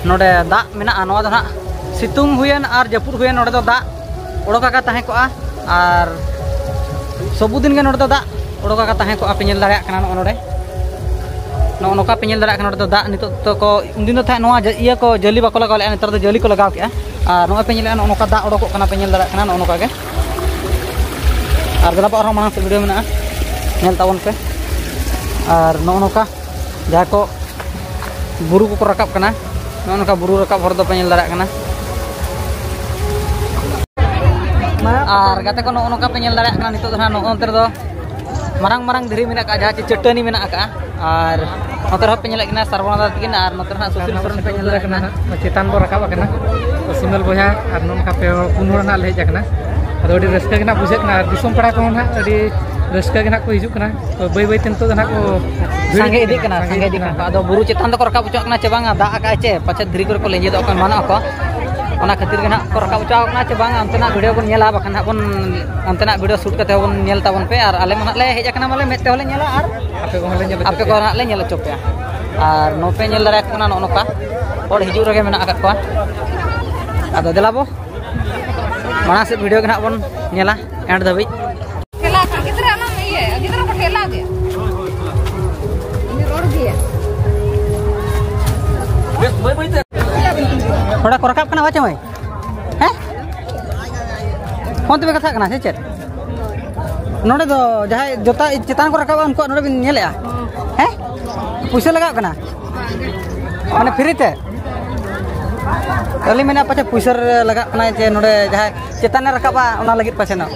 ᱱᱚᱰᱮ ᱫᱟᱜ ᱢᱮᱱᱟᱜᱼᱟ, ᱱᱚᱣᱟ ᱫᱚ ᱦᱟᱸᱜ ᱥᱤᱛᱩᱝ ᱦᱩᱭᱮᱱ ᱟᱨ ᱡᱟᱹᱯᱩᱫ ᱦᱩᱭᱮᱱ, ᱱᱚᱰᱮ ᱫᱚ ᱫᱟᱜ ᱚᱰᱚᱠ ᱟᱠᱟ ᱛᱟᱦᱮᱸ ᱠᱚᱜᱼᱟ᱾ ᱟᱨ ᱥᱚᱵᱩᱫᱤᱱ ᱜᱮ ᱱᱚᱰᱮ ᱫᱚ ᱫᱟᱜ ᱚᱰᱚᱠ ᱟᱠᱟ ᱛᱟᱦᱮᱸ ᱠᱚᱜᱼᱟ, ᱯᱮ ᱧᱮᱞ ᱫᱟᱲᱮᱭᱟᱜ ᱠᱟᱱᱟ᱾ ᱱᱚᱜᱼᱚ ᱱᱚᱰᱮ, ᱱᱚᱜᱼᱚ ᱱᱚᱝᱠᱟ ᱯᱮ ᱧᱮᱞ ᱫᱟᱲᱮᱭᱟᱜ ᱠᱟᱱᱟ᱾ ᱱᱚᱰᱮ ᱫᱚ ᱫᱟᱜ ᱱᱤᱛᱚᱜ ᱫᱚ ᱠᱚ, ᱩᱱᱫᱤᱱ ᱫᱚ ᱛᱟᱦᱮᱸᱫ ᱱᱚᱣᱟ ᱡᱟ-, ᱤᱭᱟᱹ ᱠᱚ, ᱡᱟᱹᱞᱤ ᱵᱟᱠᱚ ᱞᱟᱜᱟᱣ ᱞᱮᱫᱼᱟ, ᱱᱮᱛᱟᱨ ᱫᱚ ᱡᱟᱹᱞᱤ ᱠᱚ ᱞᱟᱜᱟᱣ ᱠᱮᱫᱼᱟ᱾ ᱟᱨ ᱱᱚᱜᱼᱚᱭ ᱯᱮ ᱧᱮᱞᱮᱫᱼᱟ, ᱱᱚᱜᱼᱚ ᱱᱚᱝᱠᱟ ᱫᱟᱜ ᱚᱰᱚᱠᱚᱜ ᱠᱟᱱᱟ, ᱯᱮ ᱧᱮᱞ ᱫᱟᱲᱮᱭᱟᱜ ᱠᱟᱱᱟ ᱱᱚᱜᱼᱚ ᱱᱚᱝᱠᱟ ᱜᱮ᱾ ᱟᱨ ᱫᱮᱞᱟ ᱵᱚ, ᱟᱨᱦᱚᱸ ᱢᱟᱲᱟᱝ ᱥᱮᱫ ᱵᱷᱤᱰᱤᱭᱳ ᱢᱮᱱᱟᱜᱼᱟ, ᱧᱮᱞ ᱛᱟᱵᱚᱱ ᱯᱮ᱾ ᱟᱨ ᱱᱚᱜᱼᱚ ᱱᱚᱝᱠᱟ ᱡᱟᱦᱟᱸ ᱠᱚ ᱵᱩᱨᱩ ᱠᱚᱠᱚ ᱨᱟᱠᱟᱵ ᱠᱟᱱᱟ, ᱱᱚᱜᱼᱚ ᱱᱚᱝᱠᱟ ᱵᱩᱨᱩ ᱨᱟᱠᱟᱵ ᱦᱚᱨ ᱫᱚ ᱯᱮ ᱧᱮᱞ ᱫᱟᱲᱮᱭᱟᱜ ᱠᱟᱱᱟ᱾ ᱟᱨ ᱜᱟᱛᱮ ᱠᱚ, ᱱᱚᱜᱼᱚ ᱱᱚᱝᱠᱟ ᱯᱮ ᱧᱮᱞ ᱫᱟᱲᱮᱭᱟᱜ ᱠᱟᱱᱟ, ᱱᱤᱛᱚᱜ ᱫᱚ ᱱᱟᱦᱟᱜ ᱱᱚᱜᱼᱚ ᱱᱚᱛᱮ ᱨᱮᱫᱚ ᱢᱟᱨᱟᱝ ᱢᱟᱨᱟᱝ ᱫᱷᱤᱨᱤ ᱢᱮᱱᱟᱜ ᱟᱠᱟᱫᱼᱟ, ᱡᱟᱦᱟᱸ ᱪᱮ ᱪᱟᱹᱴᱟᱹᱱᱤ ᱢᱮᱱᱟᱜ ᱟᱠᱟᱫᱼᱟ᱾ ᱟᱨ ᱱᱚᱛᱮ ᱨᱮᱦᱚᱸ ᱯᱮ ᱧᱮᱞᱮᱫ ᱠᱟᱱᱟ ᱥᱟᱨᱵᱚᱱᱟᱛᱷ ᱛᱟᱹᱠᱤᱱ, ᱟᱨ ᱱᱚᱛᱮ ᱨᱮᱦᱚᱸ ᱥᱩᱥᱤᱞ ᱥᱚᱨᱮᱱ ᱯᱮ ᱧᱮᱞ ᱫᱟᱲᱮᱭᱟᱜ ᱠᱟᱱᱟ᱾ ᱪᱮᱛᱟᱱ ᱵᱚ ᱨᱟᱠᱟᱵ ᱟᱠᱟᱱᱟ, ᱥᱤᱢᱮᱞ ᱵᱚᱭᱦᱟ ᱟᱨ ᱱᱚᱜᱼᱚ ᱱᱚᱝᱠᱟ ᱯᱮ ᱦᱚᱲ, ᱯᱩᱱ ᱦᱚᱲ ᱱᱟᱦᱟᱜ ᱞᱮ ᱦᱮᱡ ᱟᱠᱟᱱᱟ᱾ ᱟᱫᱚ ᱟᱹᱰᱤ ᱨᱟᱹᱥᱠᱟᱹ ᱜᱮ ᱱᱟᱦᱟᱜ ᱵᱩᱡᱷᱟᱹᱜ ᱠᱟᱱᱟ, ᱟᱨ ᱫᱤᱥᱚᱢ ᱯᱮᱲᱟ ᱠᱚᱦᱚᱸ ᱱᱟᱦᱟᱜ ᱟᱹᱰᱤ ᱨᱟᱹᱥᱠᱟᱹ ᱜᱮ ᱱᱟᱦᱟᱜ ᱠᱚ ᱦᱤᱡᱩᱜ ᱠᱟᱱᱟ᱾ ᱛᱚ ᱵᱟᱹᱭ ᱵᱟᱹᱭ ᱛᱮ ᱱᱤᱛᱚᱜ ᱫᱚ ᱱᱟᱦᱟᱜ ᱠᱚ ᱥᱟᱸᱜᱮ ᱤᱫᱤᱜ ᱠᱟᱱᱟ, ᱥᱟᱸᱜᱮ ᱤᱫᱤᱜ ᱠᱟᱱᱟ᱾ ᱟᱫᱚ ᱵᱩᱨᱩ ᱪᱮᱛᱟᱱ ᱫᱚᱠᱚ ᱨᱟᱠᱟᱵ ᱦᱚᱪᱚᱣᱟᱜ ᱠᱟᱱᱟ ᱪᱮ ᱵᱟᱝᱟ, ᱫᱟᱜ ᱟᱠᱟᱫᱼᱟᱭ ᱪᱮ ᱯᱟᱪᱮᱫ ᱫᱷᱤᱨᱤ ᱠᱚᱨᱮ ᱠᱚ ᱞᱮᱸᱡᱮᱫᱚᱜ ᱠᱟᱱ, ᱢᱟᱱᱚᱜ ᱟᱠᱚ, ᱚᱱᱟ ᱠᱷᱟᱹᱛᱤᱨ ᱜᱮ ᱱᱟᱦᱟᱜ ᱠᱚ ᱨᱟᱠᱟᱵ ᱦᱚᱪᱚᱣᱟᱜ ᱠᱟᱱᱟ ᱪᱮ ᱵᱟᱝᱟ, ᱚᱱᱛᱮᱱᱟᱜ ᱵᱷᱤᱰᱤᱭᱳ ᱵᱚᱱ ᱧᱮᱞᱟ, ᱵᱟᱠᱷᱟᱱ ᱱᱟᱦᱟᱜ ᱵᱚᱱ, ᱚᱱᱛᱮᱱᱟᱜ ᱵᱷᱤᱰᱤᱭᱳ ᱥᱩᱴ ᱠᱟᱛᱮ ᱦᱚᱸᱵᱚᱱ ᱧᱮᱞ ᱛᱟᱵᱚᱱ ᱯᱮ᱾ ᱟᱨ ᱟᱞᱮ ᱢᱟ ᱱᱟᱦᱟᱜ ᱞᱮ ᱦᱮᱡ ᱟᱠᱟᱱᱟ, ᱢᱟᱞᱮ ᱢᱮᱫ ᱛᱮᱦᱚᱸ ᱞᱮ ᱧᱮᱞᱟ ᱟᱨ ᱟᱯᱮ ᱠᱚᱦᱚᱸ ᱞᱮ ᱧᱮᱞ ᱦᱚᱪᱚ ᱟᱯᱮ ᱯᱮᱭᱟ᱾ ᱠᱚ ᱱᱟᱦᱟᱜ ᱞᱮ ᱧᱮᱞ ᱦᱚᱪᱚ ᱯᱮᱭᱟ᱾ ᱟᱨ ᱱᱚᱛᱮ ᱧᱮᱞ ᱫᱟᱲᱮᱭᱟᱜ ᱠᱟᱱᱟ, ᱱᱚᱜᱼᱚ ᱱᱚᱝᱠᱟ ᱦᱚᱲ ᱦᱤᱡᱩᱜ ᱨᱮᱜᱮ ᱢᱮᱱᱟᱜ ᱟᱠᱟᱫ ᱠᱚᱣᱟ᱾ ᱟᱫᱚ ᱫᱮᱞᱟ ᱵᱚ, ᱢᱟᱲᱟᱝ ᱥᱮᱫ ᱵᱷᱤᱰᱤᱭᱳ ᱜᱮ ᱱᱟᱦᱟᱜ ᱵᱚᱱ ᱧᱮᱞᱟ ᱮᱱᱰ ᱫᱷᱟᱹᱵᱤᱡ᱾ ᱴᱷᱮᱞᱟ ᱠᱷᱟᱱ ᱜᱤᱫᱽᱨᱟᱹ ᱟᱞᱚᱢ ᱤᱭᱟᱹ, ᱜᱤᱫᱽᱨᱟᱹ ᱠᱚ ᱴᱷᱮᱞᱟ ᱜᱮ᱾ ᱩᱱᱤ ᱨᱚᱲ ᱜᱮᱭᱟ᱾ ᱛᱷᱚᱲᱟ ᱠᱚ ᱨᱟᱠᱟᱵ ᱠᱟᱱᱟ, ᱵᱟᱪᱮ ᱢᱟᱹᱭ? ᱦᱮᱸ? ᱯᱷᱳᱱ ᱛᱮᱯᱮ ᱠᱟᱛᱷᱟᱜ ᱠᱟᱱᱟ ᱥᱮ ᱪᱮᱫ? ᱱᱚᱰᱮ ᱫᱚ ᱡᱟᱦᱟᱸᱭ ᱡᱚᱛᱟ ᱪᱮᱛᱟᱱ ᱠᱚ ᱨᱟᱠᱟᱵᱟ, ᱩᱱᱠᱩᱣᱟᱜ ᱱᱚᱰᱮ ᱵᱤᱱ ᱧᱮᱞᱮᱜᱼᱟ? ᱦᱮᱸ? ᱯᱩᱭᱥᱟᱹ ᱞᱟᱜᱟᱜ ᱠᱟᱱᱟ? ᱢᱟᱱᱮ ᱯᱷᱨᱤ ᱛᱮ? ᱟᱹᱞᱤᱧ ᱢᱮᱱᱟ ᱯᱟᱪᱮ ᱯᱩᱭᱥᱟᱹ ᱨᱮ ᱞᱟᱜᱟᱜ ᱠᱟᱱᱟ, ᱡᱮ ᱱᱚᱰᱮ ᱡᱟᱦᱟᱸᱭ ᱪᱮᱛᱟᱱᱮ ᱨᱟᱠᱟᱵᱟ, ᱚᱱᱟ ᱞᱟᱹᱜᱤᱫ ᱯᱟᱪᱮ ᱱᱚᱜ᱾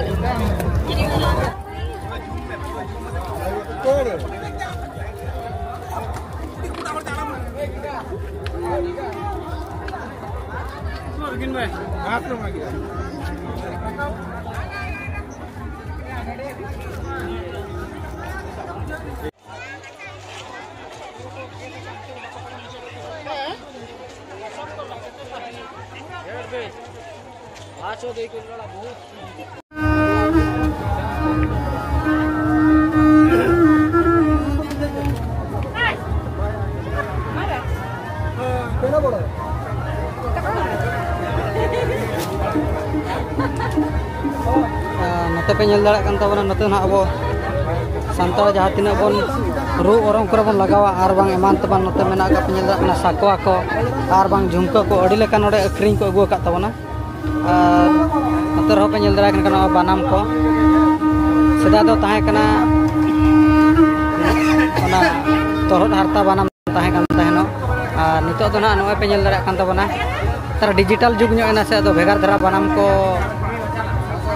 ᱧᱮᱞ ᱫᱟᱲᱮᱭᱟᱜ ᱠᱟᱱ ᱛᱟᱵᱚᱱᱟ, ᱱᱚᱛᱮ ᱱᱟᱦᱟᱜ ᱟᱵᱚ ᱥᱟᱱᱛᱟᱲ ᱡᱟᱦᱟᱸ ᱛᱤᱱᱟᱹᱜ ᱵᱚᱱ ᱨᱩ ᱚᱨᱚᱝ ᱠᱚᱨᱮ ᱵᱚᱱ ᱞᱟᱜᱟᱣᱟ, ᱟᱨ ᱵᱟᱝ ᱮᱢᱟᱱ ᱛᱮᱢᱟᱱ ᱱᱚᱛᱮ ᱢᱮᱱᱟᱜ ᱟᱠᱟᱫ ᱯᱮ ᱧᱮᱞ ᱫᱟᱲᱮᱭᱟᱜ ᱠᱟᱱᱟ ᱥᱟᱠᱣᱟ ᱠᱚ, ᱟᱨ ᱵᱟᱝ ᱡᱷᱩᱢᱠᱟᱹ ᱠᱚ, ᱟᱹᱰᱤ ᱞᱮᱠᱟᱱ ᱱᱚᱰᱮ ᱟᱹᱠᱷᱨᱤᱧ ᱠᱚ ᱟᱹᱜᱩ ᱟᱠᱟᱫ ᱛᱟᱵᱚᱱᱟ᱾ ᱟᱨ ᱱᱚᱛᱮ ᱨᱮᱦᱚᱸ ᱯᱮ ᱧᱮᱞ ᱫᱟᱲᱮᱭᱟᱜ ᱠᱟᱱᱟ ᱱᱚᱣᱟ ᱵᱟᱱᱟᱢ ᱠᱚ᱾ ᱥᱮᱫᱟᱭ ᱫᱚ ᱛᱟᱦᱮᱸ ᱠᱟᱱᱟ ᱚᱱᱟ ᱛᱚᱨᱦᱚᱫ ᱦᱟᱨᱛᱟ ᱵᱟᱱᱟᱢ ᱛᱟᱦᱮᱸ ᱠᱟᱱ ᱛᱟᱦᱮᱱᱚᱜ, ᱟᱨ ᱱᱤᱛᱚᱜ ᱫᱚ ᱱᱟᱦᱟᱜ ᱱᱚᱜᱼᱚᱭ ᱯᱮ ᱧᱮᱞ ᱫᱟᱲᱮᱭᱟᱜ ᱠᱟᱱ ᱛᱟᱵᱚᱱᱟ, ᱱᱮᱛᱟᱨ ᱰᱤᱡᱤᱴᱟᱞ ᱡᱩᱜᱽ ᱧᱚᱜ ᱮᱱᱟ ᱥᱮ, ᱟᱫᱚ ᱵᱷᱮᱜᱟᱨ ᱫᱷᱟᱨᱟ ᱵᱟᱱᱟᱢ ᱠᱚ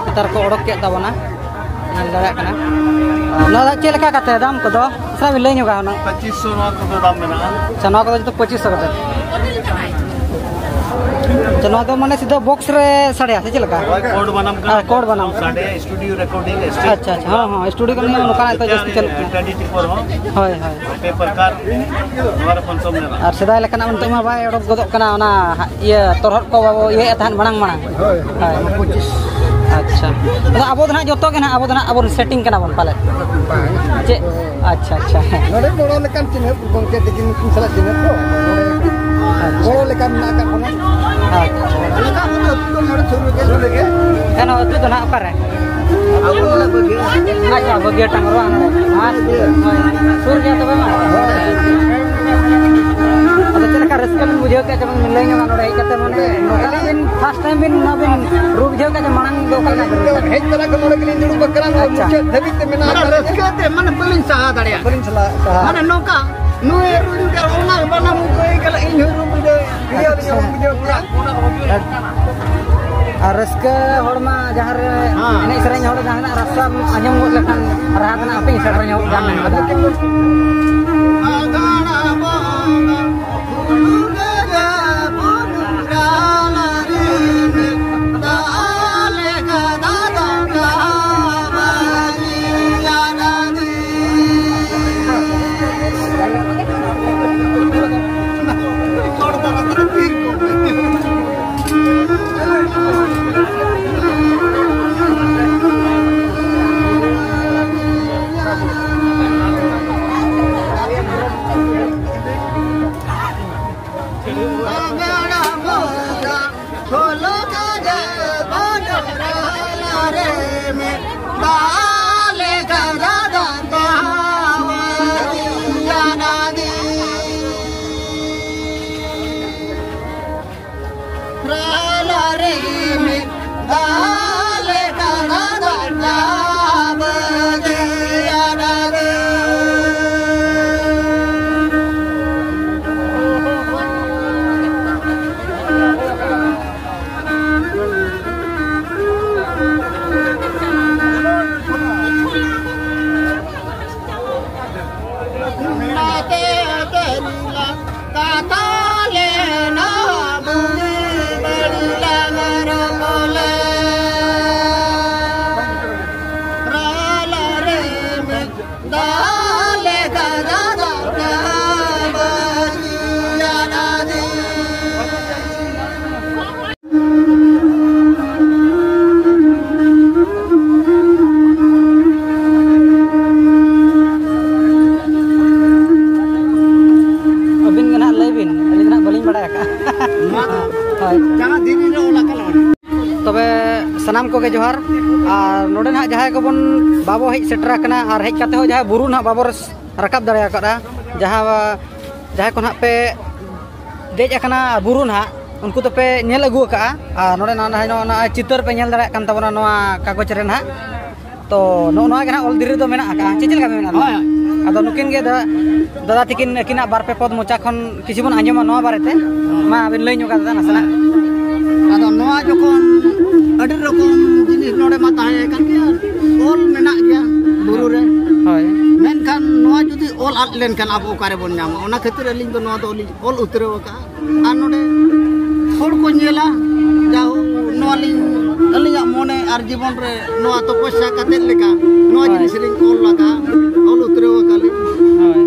ᱱᱮᱛᱟᱨ ᱠᱚ ᱚᱰᱚᱠ ᱠᱮᱫ ᱛᱟᱵᱚᱱᱟ, ᱧᱮᱞ ᱫᱟᱲᱮᱭᱟᱜ ᱠᱟᱱᱟ᱾ ᱱᱚᱣᱟ ᱫᱚ ᱪᱮᱫ ᱞᱮᱠᱟ ᱠᱟᱛᱮ ᱫᱟᱢ ᱠᱚᱫᱚ? ᱛᱷᱚᱲᱟ ᱵᱤᱱ ᱞᱟᱹᱭ ᱧᱚᱜᱟ ᱦᱩᱱᱟᱹᱝ᱾ ᱯᱚᱸᱪᱤᱥ ᱥᱚ ᱱᱚᱣᱟ ᱠᱚᱫᱚ ᱫᱟᱢ ᱢᱮᱱᱟᱜᱼᱟ᱾ ᱟᱪᱪᱷᱟ, ᱱᱚᱣᱟ ᱠᱚᱫᱚ ᱡᱚᱛᱚ ᱯᱚᱸᱪᱤᱥ ᱥᱚ ᱠᱟᱛᱮ᱾ ᱟᱪᱪᱷᱟ, ᱱᱚᱣᱟ ᱫᱚ ᱢᱟᱱᱮ ᱥᱤᱫᱷᱟᱹ ᱵᱚᱠᱥ ᱨᱮ ᱥᱟᱰᱮᱭᱟ ᱥᱮ ᱪᱮᱫ ᱞᱮᱠᱟ? ᱦᱳᱭ, ᱠᱚᱨᱰ ᱵᱟᱱᱟᱢ ᱠᱟᱱᱟ᱾ ᱦᱮᱸ, ᱠᱚᱨᱰ ᱵᱟᱱᱟᱢ᱾ ᱥᱟᱰᱮ, ᱥᱴᱩᱰᱤᱭᱳ ᱨᱮᱠᱚᱨᱰᱤᱝ, ᱥᱴᱩᱰᱤᱭᱳ ᱟᱪᱪᱷᱟ, ᱟᱪᱪᱷᱟ, ᱦᱚᱸ, ᱦᱚᱸ, ᱥᱴᱩᱰᱤᱭᱳ ᱠᱟᱱᱟ, ᱱᱚᱝᱠᱟᱱᱟᱜ ᱱᱤᱛᱚᱜ ᱡᱟᱹᱥᱛᱤ ᱪᱟᱹᱞᱩᱜ ᱠᱟᱱᱟ᱾ ᱴᱮᱰᱤ ᱴᱤᱯᱚᱨ ᱦᱚᱸ᱾ ᱦᱳᱭ, ᱦᱳᱭ᱾ ᱯᱮ ᱯᱨᱚᱠᱟᱨ ᱱᱚᱣᱟ ᱨᱮ ᱯᱷᱚᱱᱥᱚᱱ ᱢᱮᱱᱟᱜᱼᱟ᱾ ᱟᱨ ᱥᱮᱫᱟᱭ ᱞᱮᱠᱟᱱᱟᱜ ᱱᱤᱛᱚᱜ ᱢᱟ ᱵᱟᱭ ᱚᱰᱚᱠ ᱜᱚᱫᱚᱜ ᱠᱟᱱᱟ, ᱚᱱᱟ ᱤᱭᱟᱹ ᱛᱚᱨᱦᱚᱫ ᱠᱚ ᱵᱟᱵᱚ ᱤᱭᱟᱹᱭᱮᱫ ᱛᱟᱦᱮᱸᱫ ᱢᱟᱲᱟᱝ ᱢᱟᱲᱟᱝ᱾ ᱦᱳᱭ᱾ ᱦᱳᱭ᱾ ᱯᱚᱸᱪᱤᱥ᱾ ᱟᱪᱪᱷᱟ, ᱟᱫᱚ ᱟᱵᱚ ᱫᱚ ᱱᱟᱦᱟᱜ ᱡᱚᱛᱚ ᱜᱮ ᱱᱟᱦᱟᱜ ᱟᱵᱚ ᱫᱚ ᱱᱟᱦᱟᱜ ᱟᱵᱚ ᱥᱮᱴᱤᱝ ᱠᱟᱱᱟ ᱵᱚᱱ ᱯᱟᱞᱮ᱾ ᱵᱟᱝ᱾ ᱪᱮᱫ? ᱟᱪᱪᱷᱟ, ᱟᱪᱪᱷᱟ, ᱦᱮᱸ᱾ ᱱᱚᱰᱮ ᱜᱚᱲᱚ ᱞᱮᱠᱟᱱ ᱪᱤᱱᱦᱟᱹ ᱜᱚᱢᱠᱮ ᱛᱟᱹᱠᱤᱱ ᱱᱩᱠᱤᱱ ᱥᱟᱞᱟᱜ ᱪᱤᱱᱦᱟᱹ ᱠᱚ᱾ ᱟᱪᱪᱷᱟ᱾ ᱜᱚᱲᱚ ᱞᱮᱠᱟ ᱢᱮᱱᱟᱜ ᱟᱠᱟᱫ ᱵᱚᱱᱟ᱾ ᱟᱪᱪᱷᱟ᱾ ᱟᱞᱮ ᱫᱚ ᱟᱹᱛᱩ ᱫᱚ ᱱᱚᱰᱮ ᱥᱩᱨ ᱨᱮᱜᱮ, ᱥᱩᱨ ᱨᱮᱜᱮ᱾ ᱮᱱᱦᱚᱸ ᱟᱹᱛᱩ ᱫᱚ ᱱᱟᱦᱟᱜ ᱚᱠᱟᱨᱮ? ᱟᱵᱚ ᱱᱚᱰᱮ ᱵᱟᱹᱜᱤᱭᱟ᱾ ᱟᱪᱪᱷᱟ, ᱵᱟᱹᱜᱤᱭᱟ ᱴᱟᱝᱜᱚᱨ ᱵᱟᱝ? ᱦᱳᱭ᱾ ᱥᱩᱨ ᱜᱮᱭᱟ ᱛᱚᱵᱮ ᱢᱟ᱾ ᱦᱳᱭ᱾ ᱟᱫᱚ ᱪᱮᱫ ᱞᱮᱠᱟ ᱨᱟᱹᱥᱠᱟᱹ ᱵᱤᱱ ᱵᱩᱡᱷᱟᱹᱣ ᱠᱮᱫᱼᱟ, ᱡᱮᱢᱚᱱ ᱵᱤᱱ ᱞᱟᱹᱭ ᱧᱚᱜᱟ ᱱᱚᱰᱮ ᱦᱮᱡ ᱠᱟᱛᱮ, ᱢᱟᱱᱮ ᱱᱚᱝᱠᱟ ᱵᱤᱱ ᱯᱷᱟᱥᱴ ᱴᱟᱭᱤᱢ ᱵᱤᱱ ᱱᱚᱣᱟ ᱵᱤᱱ ᱨᱩ ᱵᱩᱡᱷᱟᱹᱣ ᱠᱮᱫᱼᱟ, ᱡᱮ ᱢᱟᱲᱟᱝ ᱫᱚ ᱚᱠᱟ ᱞᱮᱠᱟ ᱵᱤᱱ ᱨᱩ ᱠᱟᱱᱟ? ᱦᱮᱡ ᱛᱚᱨᱟ ᱠᱷᱚᱱ ᱱᱚᱰᱮ ᱜᱮᱞᱤᱧ ᱫᱩᱲᱩᱵ ᱟᱠᱟᱱᱟ, ᱟᱪᱪᱷᱟ᱾ ᱢᱩᱪᱟᱹᱫ ᱫᱷᱟᱹᱵᱤᱡ ᱛᱮ ᱢᱮᱱᱟᱜ ᱟᱠᱟᱫ ᱞᱤᱧᱟ᱾ ᱨᱟᱹᱥᱠᱟᱹ ᱛᱮ ᱢᱟᱱᱮ ᱵᱟᱹᱞᱤᱧ ᱥᱟᱦᱟ ᱫᱟᱲᱮᱭᱟᱜ ᱠᱟᱱᱟ᱾ ᱵᱟᱹᱞᱤᱧ ᱥᱟᱦᱟ, ᱥᱟᱦᱟ᱾ ᱢᱟᱱᱮ ᱱᱚᱝᱠᱟ ᱱᱩᱭ ᱨᱩ ᱡᱩᱫᱤ ᱚᱱᱟ ᱵᱟᱱᱟᱢ ᱠᱚ ᱟᱹᱭᱠᱟᱹᱣ ᱞᱮ, ᱤᱧ ᱦᱚᱸ ᱨᱩ ᱵᱩᱡᱷᱟᱹᱣ, ᱵᱩᱡᱷᱟᱹᱣ, ᱵᱩᱡᱷᱟᱹᱣ ᱠᱮᱫᱟ᱾ ᱟᱨ ᱨᱟᱹᱥᱠᱟᱹ ᱦᱚᱲ ᱢᱟ ᱡᱟᱦᱟᱸ ᱨᱮ ᱦᱮᱸ᱾ ᱮᱱᱮᱡ ᱥᱮᱨᱮᱧ ᱦᱚᱲ ᱡᱟᱦᱟᱱᱟᱜ ᱨᱟᱥᱛᱟ ᱟᱸᱡᱚᱢ ᱜᱚᱫ ᱞᱮᱠᱷᱟᱱ ᱨᱟᱦᱟ ᱛᱮᱱᱟᱜ ᱦᱟᱯᱮᱧ ᱥᱮᱴᱮᱨ ᱧᱚᱜ ᱠᱟᱱ ᱢᱮᱱ ᱠᱟᱫᱟ᱾ ᱫᱟᱜ ᱞᱮᱠᱟ ᱫᱟᱜ ᱠᱟᱱᱟ ᱵᱟᱹᱡᱤᱭᱟᱱᱟ ᱫᱤᱱ᱾ ᱟᱹᱵᱤᱱ ᱜᱮ ᱱᱟᱦᱟᱜ ᱞᱟᱹᱭ ᱵᱤᱱ, ᱟᱹᱞᱤᱧ ᱫᱚ ᱱᱟᱦᱟᱜ ᱵᱟᱹᱞᱤᱧ ᱵᱟᱲᱟᱭ ᱟᱠᱟᱫᱼᱟ᱾ ᱱᱚᱣᱟ ᱫᱚ ᱦᱳᱭ᱾ ᱡᱟᱦᱟᱸ ᱫᱤᱱ ᱨᱮ ᱚᱞ ᱟᱠᱟᱱᱟ᱾ ᱛᱚᱵᱮ ᱥᱟᱱᱟᱢ ᱠᱚᱜᱮ ᱡᱚᱦᱟᱨ᱾ ᱟᱨ ᱱᱚᱰᱮ ᱱᱟᱦᱟᱜ ᱡᱟᱦᱟᱸᱭ ᱠᱚᱵᱚᱱ, ᱵᱟᱵᱚ ᱦᱮᱡ ᱥᱮᱴᱮᱨ ᱟᱠᱟᱱᱟ ᱟᱨ ᱦᱮᱡ ᱠᱟᱛᱮ ᱦᱚᱸ ᱡᱟᱦᱟᱸ ᱵᱩᱨᱩ ᱱᱟᱦᱟᱜ ᱵᱟᱵᱚ ᱨᱟᱥ-, ᱨᱟᱠᱟᱵ ᱫᱟᱲᱮ ᱟᱠᱟᱫᱼᱟ, ᱡᱟᱦᱟᱸ, ᱡᱟᱦᱟᱸᱭ ᱠᱚ ᱱᱟᱦᱟᱜ ᱯᱮ ᱫᱮᱡ ᱟᱠᱟᱱᱟ ᱵᱩᱨᱩ ᱱᱟᱦᱟᱜ, ᱩᱱᱠᱩ ᱫᱚᱯᱮ ᱧᱮᱞ ᱟᱹᱜᱩ ᱟᱠᱟᱫᱼᱟ᱾ ᱟᱨ ᱱᱚᱰᱮ ᱱᱟᱦᱟᱜ ᱱᱚᱜᱼᱚ ᱱᱚᱣᱟ ᱪᱤᱛᱟᱹᱨ ᱯᱮ ᱧᱮᱞ ᱫᱟᱲᱮᱭᱟᱜ ᱠᱟᱱ ᱛᱟᱵᱚᱱᱟ ᱱᱚᱣᱟ ᱠᱟᱜᱚᱡᱽ ᱨᱮ ᱱᱟᱦᱟᱜ᱾ ᱛᱚ ᱱᱚᱜᱼᱚ ᱱᱚᱣᱟ ᱜᱮ ᱱᱟᱦᱟᱜ ᱚᱞ ᱫᱷᱤᱨᱤ ᱫᱚ ᱢᱮᱱᱟᱜ ᱟᱠᱟᱫᱼᱟ᱾ ᱪᱮᱫ, ᱪᱮᱫ ᱞᱮᱠᱟ ᱢᱮᱱᱟᱜᱼᱟ? ᱦᱳᱭ, ᱦᱳᱭ᱾ ᱟᱫᱚ ᱱᱩᱠᱤᱱ ᱜᱮ ᱫᱟᱫᱟ, ᱫᱟᱫᱟ ᱛᱤᱠᱤᱱ ᱟᱹᱠᱤᱱᱟᱜ ᱵᱟᱨ ᱯᱮ ᱯᱚᱫ ᱢᱚᱪᱟ ᱠᱷᱚᱱ ᱠᱤᱪᱷᱩ ᱵᱚᱱ ᱟᱸᱡᱚᱢᱟ ᱱᱚᱣᱟ ᱵᱟᱨᱮᱛᱮ᱾ ᱢᱟ ᱟᱵᱤᱱ ᱞᱟᱹᱭ ᱧᱚᱜᱟ ᱫᱟᱫᱟ ᱱᱟᱥᱮᱱᱟᱜ᱾ ᱟᱫᱚ ᱱᱚᱣᱟ ᱡᱚᱠᱷᱚᱱ ᱟᱹᱰᱤ ᱨᱚᱠᱚᱢ ᱡᱤᱱᱤᱥ ᱱᱚᱰᱮ ᱢᱟ ᱛᱟᱦᱮᱸ ᱠᱟᱱ ᱜᱮᱭᱟ, ᱚᱞ ᱢᱮᱱᱟᱜ ᱜᱮᱭᱟ ᱵᱩᱨᱩ ᱨᱮ᱾ ᱦᱳᱭ᱾ ᱢᱮᱱᱠᱷᱟᱱ ᱱᱚᱣᱟ ᱡᱩᱫᱤ ᱚᱞ ᱟᱫ ᱞᱮᱱᱠᱷᱟᱱ ᱟᱵᱚ ᱚᱠᱟᱨᱮ ᱵᱚᱱ ᱧᱟᱢᱟ? ᱚᱱᱟ ᱠᱷᱟᱹᱛᱤᱨ ᱟᱹᱞᱤᱧ ᱫᱚ ᱱᱚᱣᱟ ᱫᱚ ᱞᱤᱧ ᱚᱞ ᱩᱛᱟᱹᱨ ᱟᱠᱟᱫᱼᱟ᱾ ᱟᱨ ᱱᱚᱰᱮ ᱦᱚᱲ ᱠᱚ ᱧᱮᱞᱟ, ᱡᱟᱦᱳ, ᱱᱚᱣᱟ ᱞᱤᱧ, ᱟᱹᱞᱤᱧᱟᱜ ᱢᱚᱱᱮ ᱟᱨ ᱡᱤᱵᱚᱱ ᱨᱮ ᱱᱚᱣᱟ ᱛᱚᱯᱚᱥᱭᱟ ᱠᱟᱛᱮᱫ ᱞᱮᱠᱟ ᱱᱚᱣᱟ ᱦᱳᱭ᱾ ᱡᱤᱱᱤᱥ ᱞᱤᱧ ᱚᱞ ᱟᱠᱟᱫᱼᱟ, ᱚᱞ ᱩᱛᱟᱹᱨ ᱟᱠᱟᱫᱼᱟ ᱞᱤᱧ᱾ ᱦᱳᱭ᱾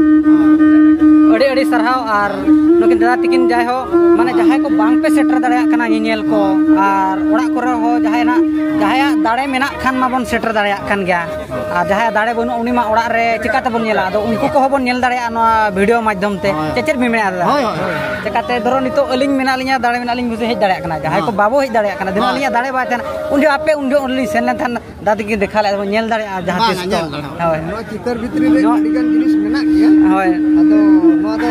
ᱟᱹᱰᱤ ᱟᱹᱰᱤ ᱥᱟᱨᱦᱟᱣ᱾ ᱟᱨ ᱱᱩᱠᱤᱱ ᱫᱟᱫᱟ ᱛᱤᱠᱤᱱ ᱡᱟᱭᱦᱳᱠ, ᱢᱟᱱᱮ ᱡᱟᱦᱟᱸᱭ ᱠᱚ ᱵᱟᱝ ᱯᱮ ᱥᱮᱴᱮᱨ ᱫᱟᱲᱮᱭᱟᱜ ᱠᱟᱱᱟ ᱧᱮᱧᱮᱞ ᱠᱚ, ᱟᱨ ᱚᱲᱟᱜ ᱠᱚᱨᱮ ᱦᱚᱸ ᱡᱟᱦᱟᱸᱭ ᱱᱟᱜ, ᱡᱟᱦᱟᱸᱭᱟᱜ ᱫᱟᱲᱮ ᱢᱮᱱᱟᱜ ᱠᱷᱟᱱ ᱢᱟᱵᱚᱱ ᱥᱮᱴᱮᱨ ᱫᱟᱲᱮᱭᱟᱜ ᱠᱟᱱ ᱜᱮᱭᱟ, ᱟᱨ ᱡᱟᱦᱟᱸᱭᱟᱜ ᱫᱟᱲᱮ ᱵᱟᱹᱱᱩᱜ ᱩᱱᱤ ᱢᱟ ᱚᱲᱟᱜ ᱨᱮ ᱪᱤᱠᱟᱹ ᱛᱮᱵᱚᱱ ᱧᱮᱞᱟ? ᱟᱫᱚ ᱩᱱᱠᱩ ᱠᱚᱦᱚᱸ ᱵᱚᱱ ᱧᱮᱞ ᱫᱟᱲᱮᱭᱟᱜᱼᱟ ᱱᱚᱣᱟ ᱵᱷᱤᱰᱤᱭᱳ ᱢᱟᱫᱽᱫᱷᱚᱢ ᱛᱮ᱾ ᱦᱳᱭ᱾ ᱪᱮᱫ, ᱪᱮᱫ ᱵᱤᱱ ᱢᱮᱱᱟ ᱫᱟᱫᱟ? ᱦᱳᱭ, ᱦᱳᱭ, ᱦᱳᱭ᱾ ᱪᱤᱠᱟᱹᱛᱮ ᱫᱷᱚᱨᱚ ᱱᱤᱛᱚᱜ ᱟᱹᱞᱤᱧ ᱢᱮᱱᱟᱜ ᱞᱤᱧᱟ, ᱫᱟᱲᱮ ᱢᱮᱱᱟᱜ ᱞᱤᱧ, ᱵᱩᱡᱷᱟᱹᱣ ᱦᱮᱡ ᱫᱟᱲᱮᱭᱟᱜ ᱠᱟᱱᱟ, ᱡᱟᱦᱟᱸᱭ ᱠᱚ ᱦᱳᱭ᱾ ᱵᱟᱵᱚ ᱦᱮᱡ ᱫᱟᱲᱮᱭᱟᱜ ᱠᱟᱱᱟ, ᱫᱤᱱᱟᱹᱢ ᱦᱳᱭ᱾ ᱟᱹᱞᱤᱧᱟᱜ ᱫᱟᱲᱮ ᱵᱟᱭ ᱛᱟᱦᱮᱱᱟ, ᱩᱱ ᱡᱚᱦᱚᱜ ᱟᱯᱮ, ᱩᱱ ᱡᱚᱦᱚᱜ ᱞᱤᱧ ᱥᱮᱱ ᱞᱮᱱᱠᱷᱟᱱ ᱫᱟᱫᱟ ᱛᱤᱠᱤᱱ ᱫᱮᱠᱷᱟ ᱞᱮᱫ ᱵᱚᱱ ᱧᱮᱞ ᱫᱟᱲᱮᱭᱟᱜᱼᱟ ᱡᱟᱦᱟᱸ ᱵᱟᱝᱟ, ᱛᱤᱥ ᱠᱚ᱾ ᱧᱮᱞ ᱫᱟᱲᱮᱭᱟᱜᱼᱟ᱾ ᱦᱳᱭ᱾ ᱱᱚᱣᱟ ᱪᱤᱛᱟᱹᱨ ᱵᱷᱤᱛᱨᱤ ᱨᱮ ᱱᱚᱣᱟ ᱟᱹᱰᱤ ᱜᱟᱱ ᱡᱤᱱᱤᱥ ᱢᱮᱱᱟᱜ ᱜᱮᱭᱟ᱾ ᱦᱳᱭ᱾ ᱟᱫᱚ ᱱᱚᱣᱟ ᱫᱚ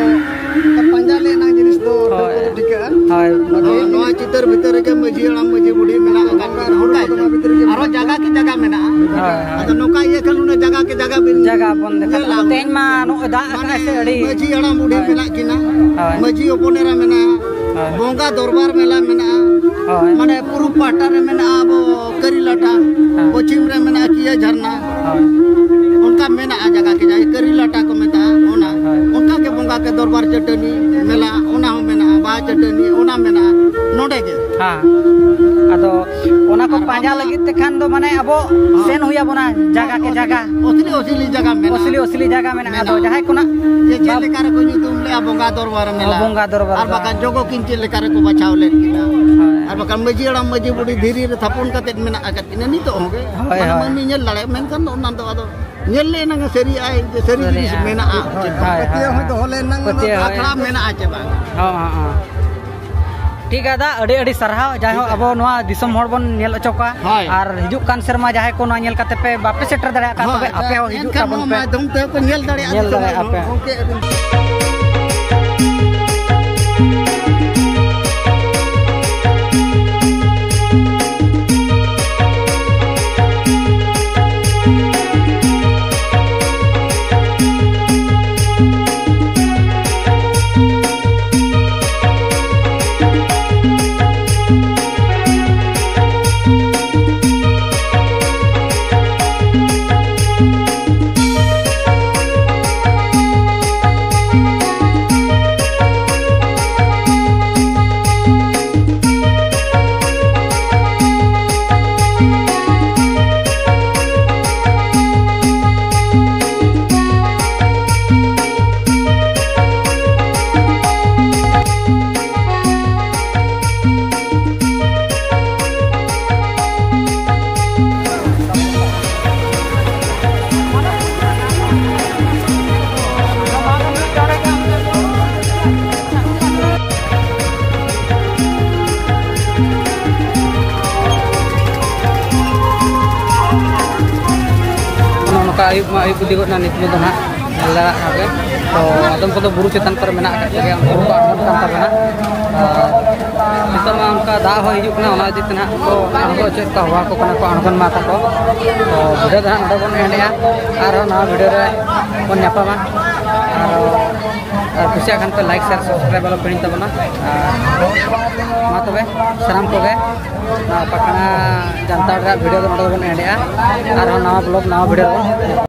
ᱯᱟᱸᱡᱟ ᱞᱮᱱᱟ ᱡᱤᱱᱤᱥ ᱫᱚ ᱦᱳᱭ᱾ ᱴᱷᱟᱹᱣᱠᱟᱹ ᱫᱚ ᱴᱷᱤᱠᱟᱹᱜᱼᱟ᱾ ᱦᱳᱭ᱾ ᱟᱫᱚ ᱱᱚᱣᱟ ᱪᱤᱛᱟᱹᱨ ᱵᱷᱤᱛᱨᱤ ᱨᱮᱜᱮ ᱢᱟᱹᱡᱷᱤ ᱦᱟᱲᱟᱢ, ᱢᱟᱹᱡᱷᱤ ᱵᱩᱰᱷᱤ ᱢᱮᱱᱟᱜ ᱟᱠᱟᱫ ᱠᱚᱣᱟ᱾ ᱟᱨ ᱦᱚᱲ ᱠᱚᱫᱚ ᱱᱚᱣᱟ ᱵᱷᱤᱛᱨᱤ ᱨᱮᱜᱮ ᱟᱨᱦᱚᱸ ᱢᱮᱱᱟᱜ ᱡᱟᱭᱜᱟ ᱠᱚ ᱡᱟᱭᱜᱟ ᱢᱮᱱᱟᱜᱼᱟ᱾ ᱦᱳᱭ, ᱦᱳᱭ᱾ ᱟᱫᱚ ᱱᱚᱝᱠᱟ ᱤᱭᱟᱹ ᱠᱷᱟᱱ ᱚᱱᱟ ᱡᱟᱭᱜᱟ ᱠᱮ ᱡᱟᱭᱜᱟ ᱵᱤᱱ ᱡᱟᱭᱜᱟ ᱵᱚᱱ ᱫᱮᱠᱷᱟ ᱧᱮᱞᱟ᱾ ᱛᱮᱦᱮᱧ ᱢᱟ ᱱᱚᱜᱼᱚᱭ ᱫᱟᱜ ᱢᱟᱱᱮ ᱟᱠᱟᱫᱟᱭ ᱥᱮ ᱟᱹᱰᱤ᱾ ᱢᱟᱹᱡᱷᱤ ᱦᱟᱲᱟᱢ ᱵᱩᱰᱷᱤ ᱦᱳᱭ᱾ ᱢᱮᱱᱟᱜ ᱠᱤᱱᱟ᱾ ᱦᱳᱭ᱾ ᱢᱟᱹᱡᱷᱤ ᱦᱚᱯᱚᱱ ᱮᱨᱟ ᱢᱮᱱᱟᱜᱼᱟ᱾ ᱦᱳᱭ᱾ ᱵᱚᱸᱜᱟ ᱫᱚᱨᱵᱟᱨ ᱢᱮᱞᱟ ᱢᱮᱱᱟᱜᱼᱟ᱾ ᱦᱳᱭ᱾ ᱢᱟᱱᱮ ᱯᱩᱨᱩᱵ ᱯᱟᱦᱴᱟ ᱨᱮ ᱢᱮᱱᱟᱜᱼᱟ ᱟᱵᱚ ᱠᱟᱹᱨᱤ ᱞᱟᱴᱟ, ᱦᱮᱸ᱾ ᱯᱚᱪᱷᱤᱢ ᱨᱮ ᱢᱮᱱᱟᱜᱼᱟ ᱠᱤᱭᱟᱹ ᱡᱷᱟᱨᱱᱟ᱾ ᱦᱳᱭ᱾ ᱚᱱᱠᱟ ᱢᱮᱱᱟᱜᱼᱟ ᱡᱟᱭᱜᱟ ᱠᱮ ᱡᱟᱭᱜᱟ, ᱠᱟᱹᱨᱤ ᱞᱟᱴᱟ ᱠᱚ ᱢᱮᱛᱟᱜᱼᱟ ᱚᱱᱟ᱾ ᱦᱳᱭ᱾ ᱚᱱᱠᱟ ᱜᱮ ᱵᱚᱸᱜᱟ ᱠᱮ ᱫᱚᱨᱵᱟᱨ ᱪᱟᱹᱴᱟᱹᱱᱤ ᱢᱮᱞᱟ, ᱚᱱᱟ ᱦᱚᱸ ᱢᱮᱱᱟᱜᱼᱟ, ᱵᱟᱦᱟ ᱪᱟᱹᱴᱟᱹᱱᱤ ᱚᱱᱟ ᱢᱮᱱᱟᱜᱼᱟ᱾ ᱱᱚᱰᱮ ᱜᱮ᱾ ᱦᱮᱸ᱾ ᱟᱫᱚ ᱚᱱᱟ ᱠᱚ ᱟᱨ ᱯᱟᱸᱡᱟ ᱵᱟᱝᱢᱟ ᱞᱟᱹᱜᱤᱫ ᱛᱮ ᱠᱷᱟᱱ ᱫᱚ ᱢᱟᱱᱮ ᱟᱵᱚ ᱦᱮᱸ᱾ ᱥᱮᱱ ᱦᱩᱭ ᱟᱵᱚᱱᱟ ᱡᱟᱭᱜᱟ ᱠᱮ ᱡᱟᱭᱜᱟ᱾ ᱚᱥᱞᱤ, ᱚᱥᱞᱤ ᱡᱟᱭᱜᱟ ᱢᱮᱱᱟᱜᱼᱟ᱾ ᱚᱥᱞᱤ, ᱚᱥᱞᱤ ᱡᱟᱭᱜᱟ ᱢᱮᱱᱟᱜᱼᱟ᱾ ᱟᱫᱚ ᱢᱮᱱᱟᱜᱼᱟ᱾ ᱡᱟᱦᱟᱸᱭ ᱠᱚ ᱱᱟᱜ ᱡᱮ ᱪᱮᱫ ᱵᱟᱵ- ᱞᱮᱠᱟ ᱨᱮᱠᱚ ᱧᱩᱛᱩᱢ ᱞᱮᱜᱼᱟ ᱵᱚᱸᱜᱟ ᱫᱚᱨᱵᱟᱨ ᱨᱮ ᱦᱚᱸ, ᱢᱮᱞᱟ᱾ ᱵᱚᱸᱜᱟ ᱫᱚᱨᱵᱟᱨ ᱟᱨ ᱨᱮ᱾ ᱵᱟᱠᱷᱟᱱ ᱡᱚᱜᱚ ᱠᱤᱱ ᱪᱮᱫ ᱞᱮᱠᱟ ᱨᱮᱠᱚ ᱵᱟᱪᱷᱟᱣ ᱞᱮᱫ ᱠᱤᱱᱟ᱾ ᱦᱳᱭ᱾ ᱟᱨ ᱵᱟᱠᱷᱟᱱ ᱢᱟᱹᱡᱷᱤ ᱦᱟᱲᱟᱢ ᱢᱟᱹᱡᱷᱤ ᱵᱩᱰᱷᱤ ᱫᱷᱤᱨᱤ ᱨᱮ ᱛᱷᱟᱯᱚᱱ ᱠᱟᱛᱮᱫ ᱢᱮᱱᱟᱜ ᱟᱠᱟᱫ ᱠᱤᱱᱟ ᱱᱤᱛᱚᱜ ᱦᱚᱸ ᱜᱮ᱾ ᱦᱳᱭ, ᱢᱟᱱᱮ ᱦᱳᱭ᱾ ᱢᱟᱹᱱᱢᱤ ᱧᱮᱞ ᱫᱟᱲᱮᱭᱟᱜᱼᱟ, ᱢᱮᱱᱠᱷᱟᱱ ᱫᱚ ᱚᱱᱟ ᱫᱚ ᱟᱫᱚ ᱧᱮᱞ ᱞᱮ ᱮᱱᱟᱝ ᱥᱟᱹᱨᱤᱭᱟᱜᱼᱟᱭ ᱡᱮ ᱥᱟᱹᱨᱤ ᱡᱤᱱᱤᱥ ᱥᱟᱹᱨᱤᱭᱟᱜᱼᱟ᱾ ᱢᱮᱱᱟᱜᱼᱟ᱾ ᱦᱳᱭ, ᱦᱳᱭ, ᱯᱟᱹᱛᱭᱟᱹᱣ ᱦᱳᱭ᱾ ᱦᱚᱸᱭ ᱫᱚᱦᱚ ᱞᱮᱱ ᱮᱱᱟᱝ ᱚᱱᱟ ᱫᱚ ᱯᱟᱹᱛᱭᱟᱹᱣ ᱦᱚᱸᱭ᱾ ᱟᱠᱷᱲᱟ ᱢᱮᱱᱟᱜᱼᱟ ᱪᱮ ᱵᱟᱝ? ᱦᱚᱸ, ᱦᱚᱸ, ᱦᱚᱸ᱾ ᱴᱷᱤᱠ ᱜᱮᱭᱟ ᱫᱟ, ᱟᱹᱰᱤ ᱟᱹᱰᱤ ᱥᱟᱨᱦᱟᱣ᱾ ᱡᱟᱭᱦᱳᱠ, ᱴᱷᱤᱠ ᱜᱮᱭᱟ᱾ ᱟᱵᱚ ᱱᱚᱣᱟ ᱫᱤᱥᱚᱢ ᱦᱚᱲ ᱵᱚᱱ ᱧᱮᱞ ᱦᱚᱪᱚ ᱠᱚᱣᱟ᱾ ᱦᱳᱭ᱾ ᱟᱨ ᱦᱤᱡᱩᱜ ᱠᱟᱱ ᱥᱮᱨᱢᱟ ᱡᱟᱦᱟᱸᱭ ᱠᱚ ᱱᱚᱣᱟ ᱧᱮᱞ ᱠᱟᱛᱮ ᱯᱮ ᱵᱟᱯᱮ ᱥᱮᱴᱮᱨ ᱫᱟᱲᱮᱭᱟᱜ ᱠᱟᱱ, ᱦᱳᱭ, ᱛᱚᱵᱮ ᱟᱯᱮ ᱦᱚᱸ ᱦᱤᱡᱩᱜ ᱮᱱᱠᱷᱟᱱ ᱛᱟᱵᱚᱱ ᱱᱚᱣᱟ ᱯᱮ᱾ ᱢᱟᱫᱽᱫᱷᱚᱢ ᱛᱮᱦᱚᱸ ᱠᱚ ᱧᱮᱞ ᱫᱟᱲᱮᱭᱟᱜᱼᱟ ᱧᱮᱞ ᱫᱤᱥᱚᱢ ᱫᱟᱲᱮᱭᱟᱜᱼᱟ ᱦᱚᱲ᱾ ᱯᱮ᱾ ᱜᱚᱢᱠᱮ ᱟᱹᱰᱤ ᱱᱚᱜᱼᱚ ᱱᱚᱝᱠᱟ ᱟᱹᱭᱩᱵ ᱢᱟ ᱟᱹᱭᱩᱵ ᱤᱫᱤ ᱜᱚᱫ ᱮᱱᱟ, ᱱᱤᱛ ᱫᱚ ᱱᱟᱦᱟᱜ ᱧᱮᱞ ᱫᱟᱲᱮᱭᱟᱜ ᱠᱟᱱ ᱜᱮ᱾ ᱛᱚ ᱟᱫᱚᱢ ᱠᱚᱫᱚ ᱵᱩᱨᱩ ᱪᱮᱛᱟᱱ ᱠᱚᱨᱮ ᱢᱮᱱᱟᱜ ᱟᱠᱟᱫ ᱠᱚᱜᱮᱭᱟ, ᱩᱱᱠᱩ ᱠᱚ ᱟᱬᱜᱚᱱ ᱠᱟᱱ ᱛᱟᱵᱚᱱᱟ᱾ ᱟᱨ ᱱᱤᱛᱚᱜ ᱢᱟ ᱚᱱᱠᱟ ᱫᱟᱜ ᱦᱚᱸ ᱦᱤᱡᱩᱜ ᱠᱟᱱᱟ, ᱚᱱᱟ ᱤᱫᱤ ᱛᱮ ᱱᱟᱦᱟᱜ ᱠᱚ ᱟᱬᱜᱚ ᱦᱚᱪᱚᱭᱮᱫ ᱠᱚᱣᱟ, ᱦᱚᱦᱚ ᱟᱠᱚ ᱠᱟᱱᱟ ᱠᱚ, ᱟᱬᱜᱚᱱ ᱢᱟ ᱛᱟᱠᱚ᱾ ᱛᱚ ᱵᱷᱤᱰᱤᱭᱳ ᱫᱚ ᱱᱟᱦᱟᱜ ᱱᱚᱰᱮ ᱵᱚᱱ ᱮᱱᱰᱮᱜᱼᱟ, ᱟᱨᱦᱚᱸ ᱱᱟᱣᱟ ᱵᱷᱤᱰᱤᱭᱳ ᱨᱮ ᱵᱚᱱ ᱧᱟᱯᱟᱢᱟ᱾ ᱟᱨ ᱟᱨ ᱠᱩᱥᱤᱭᱟᱜ ᱠᱷᱟᱱ ᱯᱮ ᱞᱟᱭᱤᱠ, ᱥᱮᱭᱟᱨ, ᱥᱟᱵᱥᱠᱨᱟᱭᱤᱵ ᱟᱞᱚ ᱯᱮ ᱦᱤᱲᱤᱧ ᱛᱟᱵᱚᱱᱟ᱾ ᱟᱨ ᱢᱟ ᱛᱚᱵᱮ ᱥᱟᱱᱟᱢ ᱠᱚᱜᱮ ᱱᱚᱣᱟ ᱯᱟᱠᱷᱱᱟ ᱡᱟᱱᱛᱟᱲ ᱨᱮᱭᱟᱜ ᱵᱷᱤᱰᱤᱭᱳ ᱫᱚ ᱱᱚᱰᱮ ᱜᱮᱵᱚᱱ ᱮᱱᱰᱮᱜᱼᱟ᱾ ᱟᱨᱦᱚᱸ ᱱᱟᱣᱟ ᱵᱞᱚᱜ, ᱱᱟᱣᱟ ᱵᱷᱤᱰᱤᱭᱳ ᱨᱮᱵᱚᱱ